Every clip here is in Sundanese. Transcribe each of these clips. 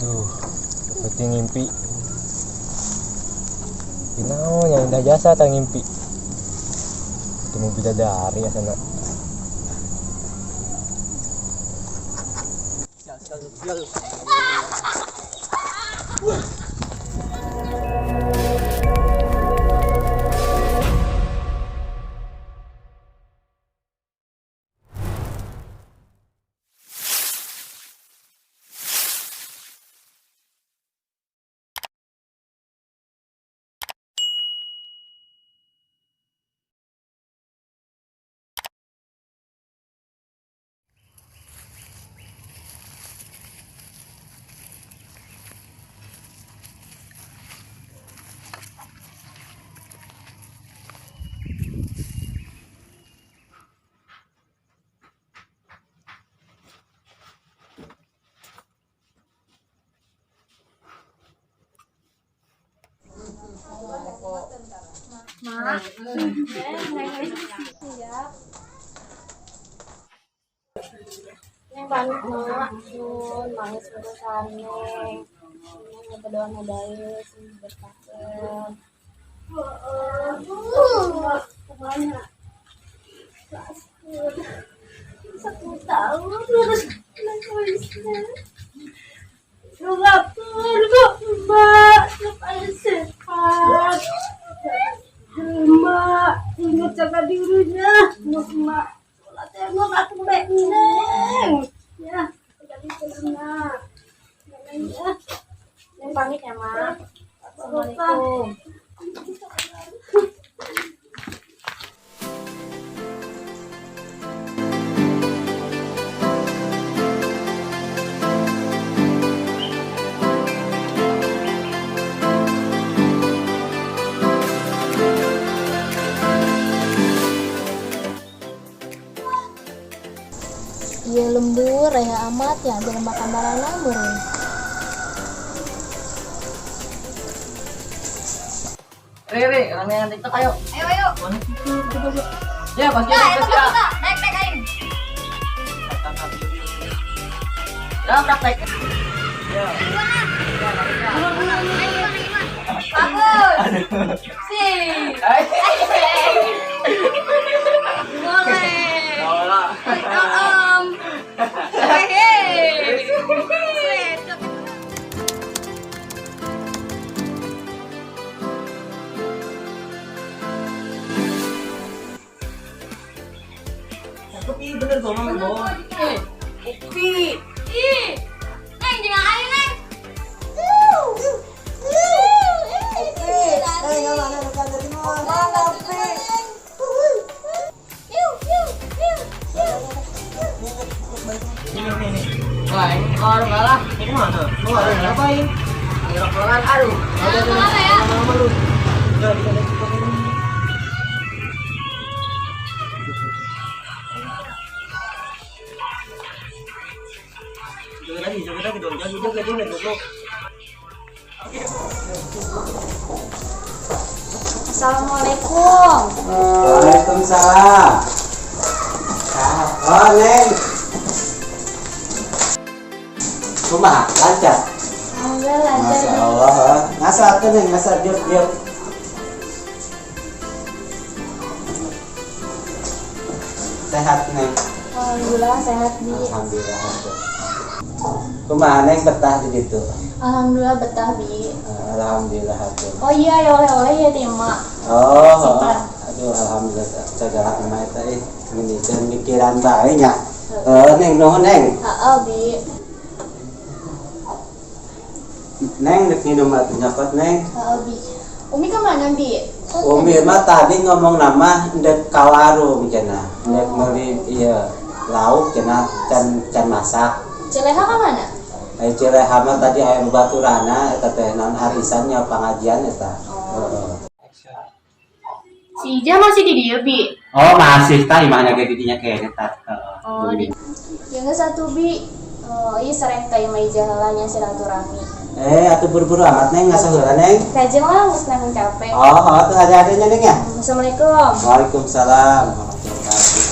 Duh, seperti ngimpi. Naon yang indah jasa tang ngimpi. Ketemu bidadari asana. Mak, siap. Neng pamit mak, nun mangis urusan neng. Neng berdoa baik, sing berkah. Pokoknya 1 tahun harus nang lu lapar kok mbak, supaya sehat. Mak, ingat jaga dirinya. Mak, sholat tengok aku neng. Ya, jadi tenang. Ya. Neng pamit ya, Mak. Assalamualaikum. Iya lembur, ya amat ya, jelema kamarana meureun. Re, ramean TikTok ayo. Ayo, ayo. Mana situ? Coba, coba. Ya, pasti Ya, ya, itu pasti ya. buka. Naik, naik, aing. Ya, praktek. Ya. Bagus. Sih. Hai. Boleh. Bola. Om. Hehe. Set. Cakep ih, bener gua mau bawa. Eh, Upi. Ih. Neng, jangan aing, Neng. Mana Upi? Ini nih nih. Wah, ini kalau enggak lah. Ini mana? Lu ada ngapain? Ngerok-rokan, aduh. Ada Kenapa ya? Lama-lama lu. Udah, kita lihat TikTok ini. Joget lagi dong. Jangan joget joget goblok. Assalamualaikum. Waalaikumsalam. Oh, Neng. Kumaha? Lancar? Alhamdulillah lancar. Masya Allah. Ngasa atuh, Neng, ngasa diuk diuk. Sehat, Neng? Alhamdulillah sehat, Bi. Alhamdulillah. Kumaha, Neng, betah di ditu? Alhamdulillah betah, Bi. Alhamdulillah atuh. Oh iya, ya oleh-oleh ya ti emak. Oh, Simpan. Aduh, alhamdulillah segala emak eta ih meni mikiran bae nya. Eh, Neng, nuhun, Neng. Heeh, Bi. Neng dek nginum atuh nyokot, Neng. Heeh, Bi. Umi kemana, Bi? Umi mah tadi ngomong nama ndek ka warung cenah. Ndek meuli ieu lauk cenah can can masak. Cileha kemana? Ai Cileha mah tadi aya baturana eta teh naon arisan nya pangajian eta. Heeh. Si Ija masih di dieu, Bi. Oh, masih tah imahna ge di dinya kayaknya tah. Heeh. Oh, di. Ya geus atuh, Bi. Oh, iya sering ka imah Ija heula nya silaturahmi. Eh, atuh buru-buru amat, Neng, ngasa heula, Neng. Kajeng lah geus nanggung capek. Oh, tuh hati-hatinya, Neng, ya. Assalamualaikum. Waalaikumsalam warahmatullahi wabarakatuh.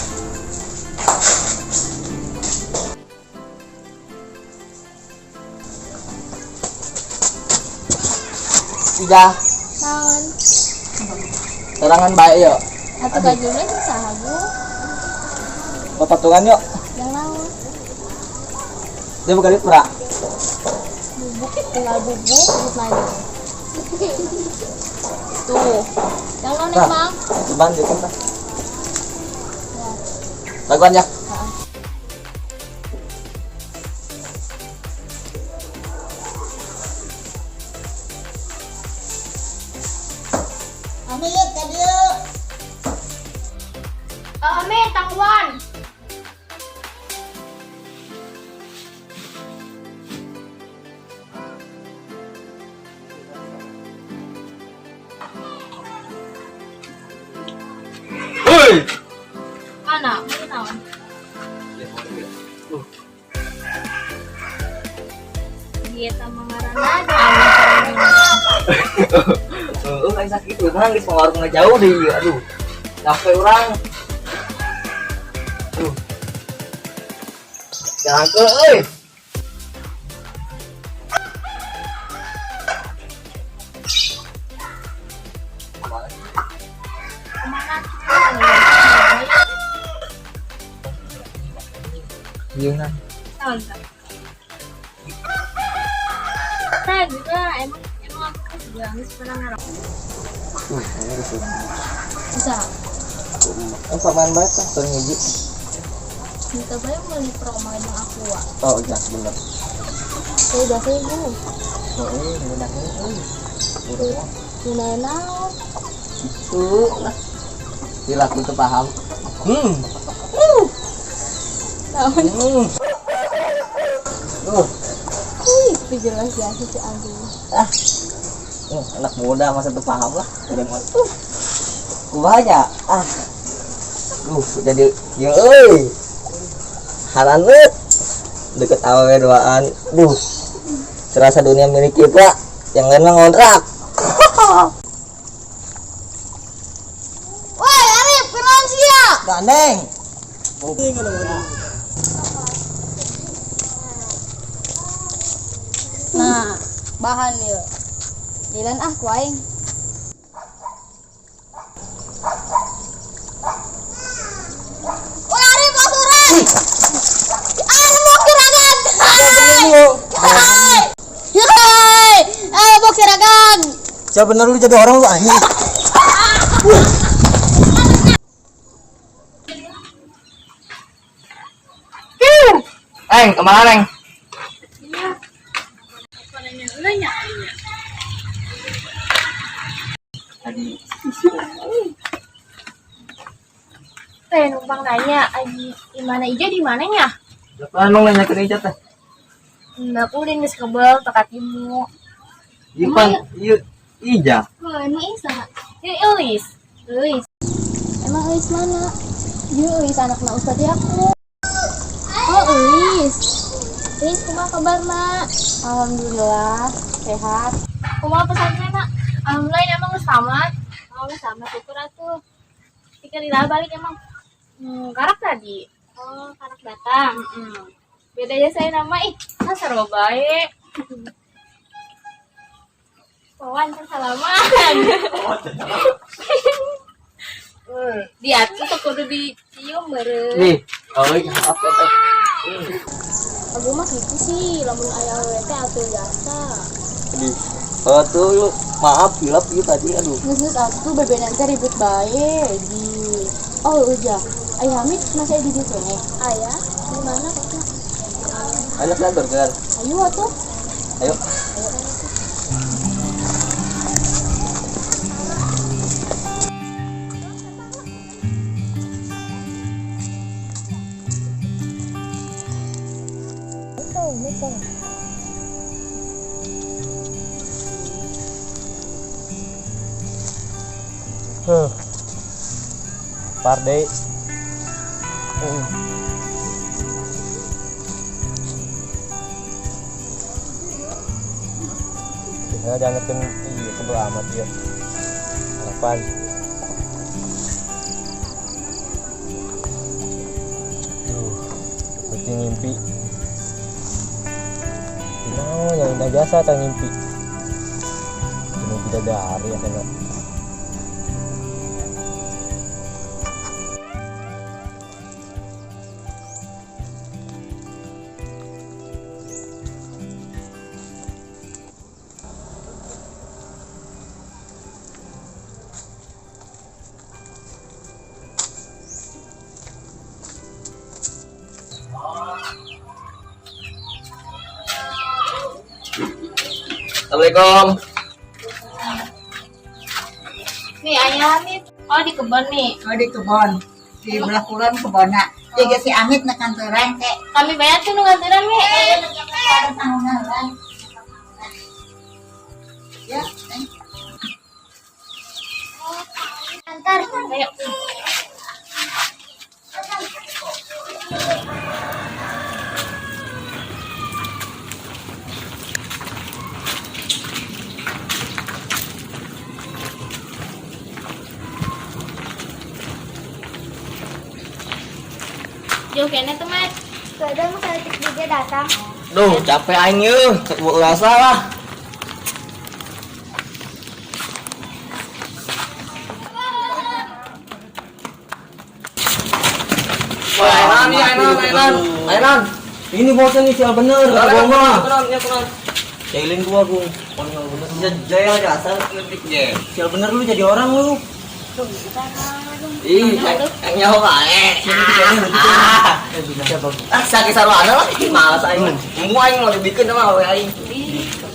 Ijah. Naon? Sorangan bae yuk. Atuh kajulnya jeung saha Bu? Papatungan yuk. Yang naon? Dia buka duit pura. Bubuk, tinggal bubuk, duit lagi. Tuh. Yang naon emang? Ceban gitu tah. Laguan ya. Amit tadi yuk. Amit tangguan. Woi. Mana? Mana naon? Dieta mangarana Heeh, aing sakit urang geus warung jauh deui. Aduh. Capek urang. Aduh. Jalan ke euy. Kemana? Iya nah. Naon tah? Tah juga emang aku juga geus pernah ngarokok. Ini geus. Bisa. Samaan bae tah teu hiji. Minta bae meuli promo jeung Aqua. Oh iya bener. Saya biasa ibu. Heeh, ngeunah euy. Burung mah. Ngeunah naon? Itu lah. Dilaku teu paham. Naon? Ih, itu jelas ya si Agung. Ah. Anak muda masa teu paham lah. Udah mah. Kumaha ah. Jadi ieu euy. Haranut. Deket awewe duaan. Duh. Serasa dunia milik kita, yang lain mah ngontrak. Woi, Arif, kenalan sia. Gandeng. Nah, bahan ieu. Jalan ah ku aing. Woi, Arif, asuran. Ah, mau kiragan. Hai. Hai. Ah, mau kiragan. Siapa bener lu jadi orang lu anjing. Eng, kemana Neng? Iya. Apa nanya nanya? Tadi. Teh numpang nanya, Aji, di mana Ija di mananya? Lah emang nanya ke Ija teh. Enggak, aku udah geus kebel teka timu. Ieu pan, ieu Ija. Oh, emang Isa? Ieu Euis. Euis. Emang Euis mana? Ieu Euis anakna Ustadz Yakub. Oh, Euis. Euis kumaha kabarna? Alhamdulillah, sehat. Kumaha pesantren, Nak? Alhamdulillah ini emang geus tamat. Oh, geus tamat syukur atuh. Pikir lila balik emang. Karak tadi. Oh, karak datang. Beda aja saya nama ih, kan sarua bae. Wawan kan salaman. Dia tuh kudu dicium bareng. Nih, euy, apa teh? Aku mah gitu sih, lamun aya awewe teh atuh biasa. Di. Oh tuh lu, maaf hilap ieu tadi aduh. Geus atuh bebenan teh ribut bae di. Oh, udah. Ayah Hamid masih di dieu keneh. Aya, di mana kok? Ayo kan burger. Ayo atuh. Ayo. Huh. Parde. Biasanya jangan ngerti iya kebel amat ya. Harapan. Duh, seperti ngimpi. Nah, yang indah jasa atau ngimpi. Ketemu Bidadari asana. Assalamualaikum. Nih ayah nih. Oh di kebun nih. Oh di kebon, di belah kulon kebonna. Jaga si Amit na kantoran teh. Kami bayar tuh nu nganteran mi. Ya, Neng. Antar. Ayo. Jauh kene tuh, Mat. Kadang saeutik juga datang. Duh, capek aing yeuh, cek rasa lah. Wah, Ainan nih, Ainan, Ainan, Ainan. Ini bosnya nih sial bener, kata gua mah. Kenan, ya kenan. Jailin gua, Gung. Konyol bener. Jaya jasa ngetik je. Sial bener lu jadi orang lu. Ih, yang nyawa ae. Ah, ah, sakit sarwana lah, malas aing. Mau aing mau dibikin sama awe aing.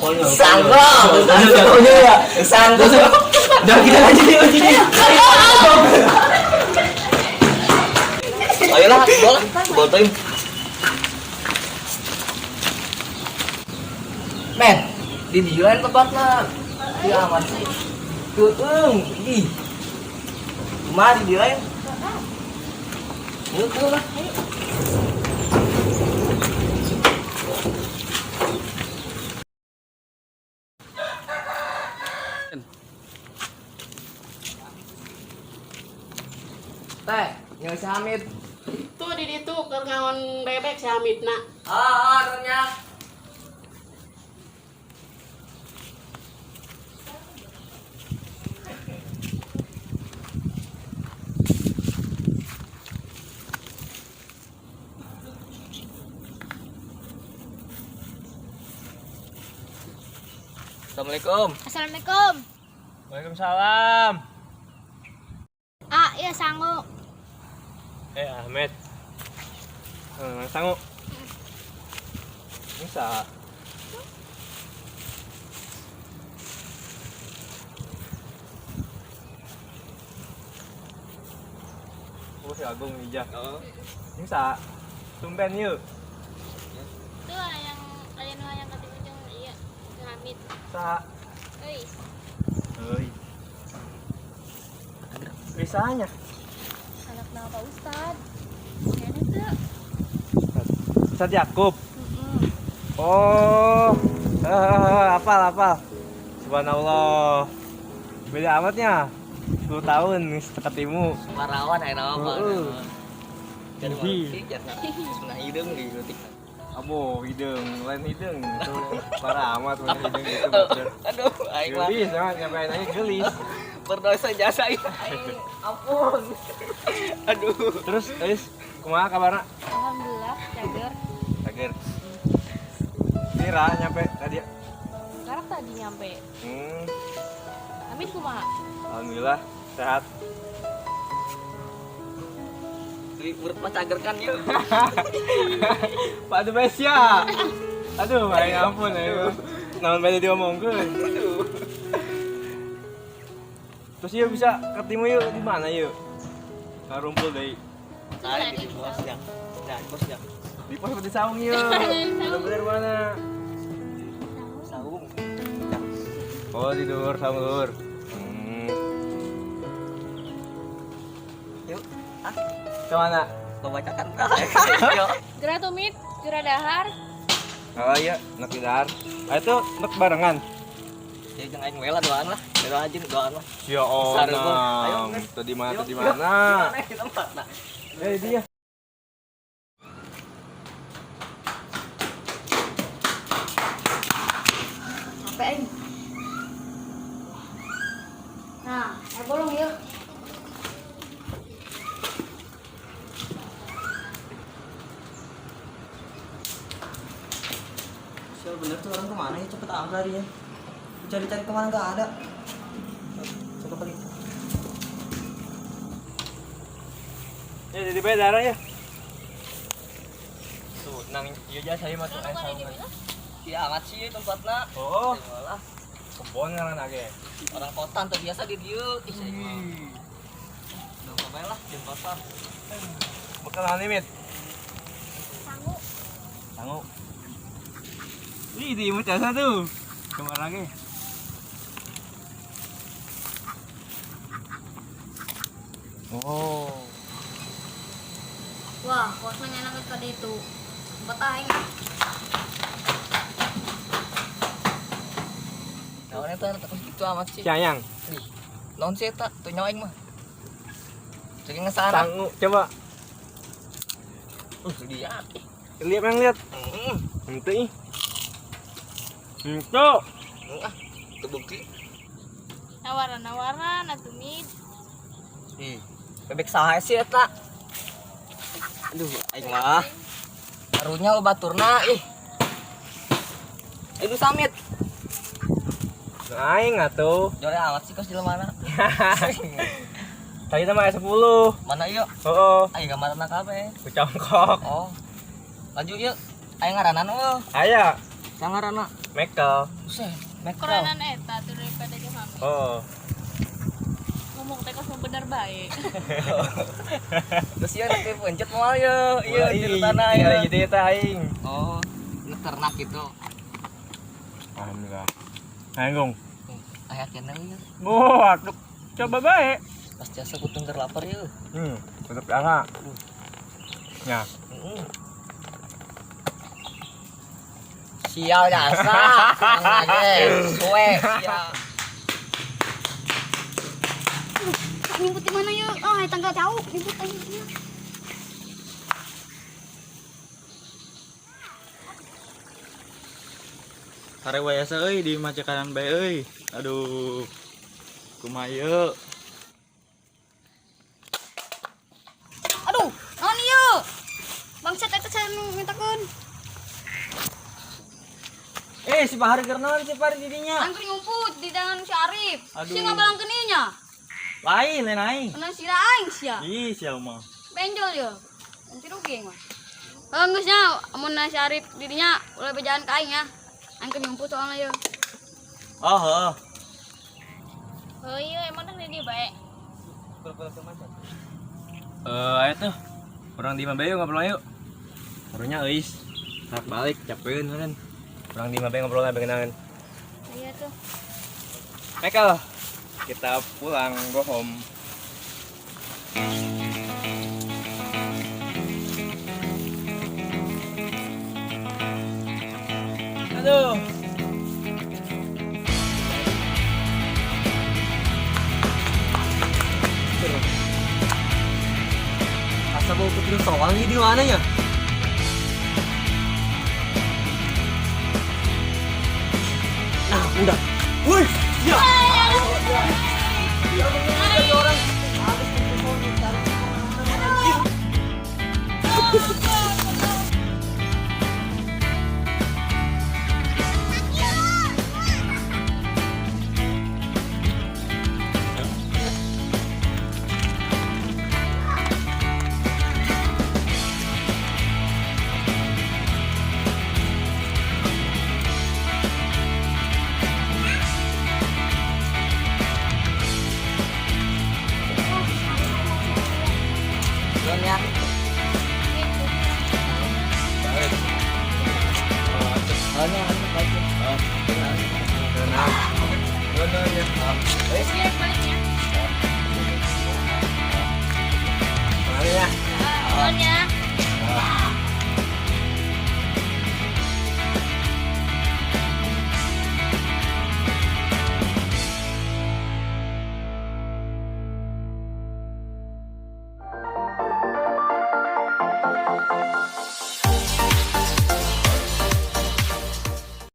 Konyol. Sanggup. Konyol ya. Sanggup. Udah kita lanjut yuk sini. Ayolah, bola, botoin. Men, di dilain tempatnya. Di aman sih. Keung, ih. Kumaha di dilain? Yuk, lah. Teh, nyari si Hamid. Tuh di ditu keur ngaon bebek si Hamidna. Ah, ternyata. Assalamualaikum. Assalamualaikum. Waalaikumsalam. Ah, iya sanggup. Eh Ahmed. Sangu. Bisa. Oh, si Agung ija. Oh. Bisa. Tumben yuk. Tuh yang aya nu hayang ketemu jeung ieu jeung Hamid. Sa. Euy, Oi. Bisanya. anak nama Pak Ustad. Kene tuh. Ustad Yakub. Oh, apal apal. Subhanallah. Beda amatnya. 10 tahun nih ketemu. Parawan aya nama apa? Heeh. Jadi Ih. Nah, hidung di leutik. Abo, hidung, lain hidung. Itu parah amat lain hidung gitu. Bener. Aduh, aing mah Gelis, emang nyampain aja gelis. berdosa jasa aing. Ampun. Aduh. Terus, Eis, kumaha kabarna? Alhamdulillah, cager. Cager. Mira nyampe tadi. Sekarang tadi nyampe. Hamid kumaha? Alhamdulillah sehat. Di urut mah cager kan yuk. Pak The Best ya. Aduh, aing ampun ayo. Naon bae diomongkeun. Aduh. Terus yuk bisa ketemu yuk di mana yuk? Ngarumpul deui. Tadi di bosnya. Nah, di bosnya. Di pos di saung yuk. Bener-bener mana? Saung. Oh, di luhur saung luhur. Yuk. Ah, Kemana? Babacakan. Yuk. Geura tumit, geura dahar. Oh iya, nak di dahar. Ah, itu nak barengan. Ya jangan aing we lah doaan lah. Doa aja doaan lah. Ya Allah. Ayo, guys. Tadi mana? Yuk, Tadi yuk. mana? Di tempat nah. Eh, dia. Capek aing. Sial bener tuh orang kemana ya, cepet amat larinya. Cari-cari kemana nggak ada. Coba kali. Ya jadi bae darah ya. Tuh, nang ieu aja saya mah tuh aya saungan. Iya amat sih tempatnya. Oh, Malah kebon ngaran ge. orang kota teu biasa di dieu. Ih, saya mah. Udah cobain lah di pasar. Bekal naon nih, Mit? Sangu. Sangu. Ih, di imut jasa tuh. Kemana lagi? Oh. Wah, kosnya nyenangkan ka ditu. Tempat aing. Naon eta takut gitu amat sih. Siayang. Ih, naon sih eta? Tuh nyawa aing mah. Jadi ngesana. Sangu, coba. Lihat. Lihat yang lihat. Heeh. Ente ih. Ente. Ah, terbukti. Nawaran-nawaran atuh Mid. Ih, bebek saha sih eta? Aduh, aing mah. Karunya lo baturna ih. Aduh samit. Aing atuh. Jore amat sih kos jelema mana? Tadi sama 10. Mana ieu? Heeh. Aing gambarna kabeh. Kucongkok. Oh. Lanjut yuk. Aing ngaranan eueuh. Aya, Sang ngaranna? Mekel. Buset, Mekel. Keranan eta tuh daripada jeung Mami. Oh. Ngomong teh kos bener bae. Terus ieu nanti pencet moal yeuh. Ieu di tanah ya. ya. Gitu eta aing. Oh, ngeternak gitu. Alhamdulillah. Aing gong. Aya kene ieu. Wah, aduh. Coba bae. Pas jasa kutung keur lapar yeuh. Tetep ara. Ya. Heeh. Sial jasa, suwe sial. Nyumput di mana yuk? Oh, tangga jauh. Nyumput aja. Hare wae asa euy di macekanan bae euy. Aduh. Kumaha ieu? Aduh, naon ieu? Bangsat eta saya nu mintakeun. Si Bahar keur naon si Bahar didinya? Angker nyumput di tangan si Arif. Aduh. Si ngabalangkeun ieu nya. Lain lain aing. Menang sira aing sia. Ih, sia mah. Benjol yo. Nanti rugi aing mah. Heuh geus nya amun si Arif didinya ulah bejaan ka aing ya. Angker nyumput soalnya yo. Oh, heeh. Oh iya, emang teh di bae. Ayo tuh. Urang di imah bae yuk ngobrol yuk. Karunya euis. Tak balik capeun kan. Urang di imah bae ngobrol bae kenangan. Iya tuh. Michael, kita pulang go home. Aduh. Asa bau putri soang ini di mana ya? Nah, udah. Wih.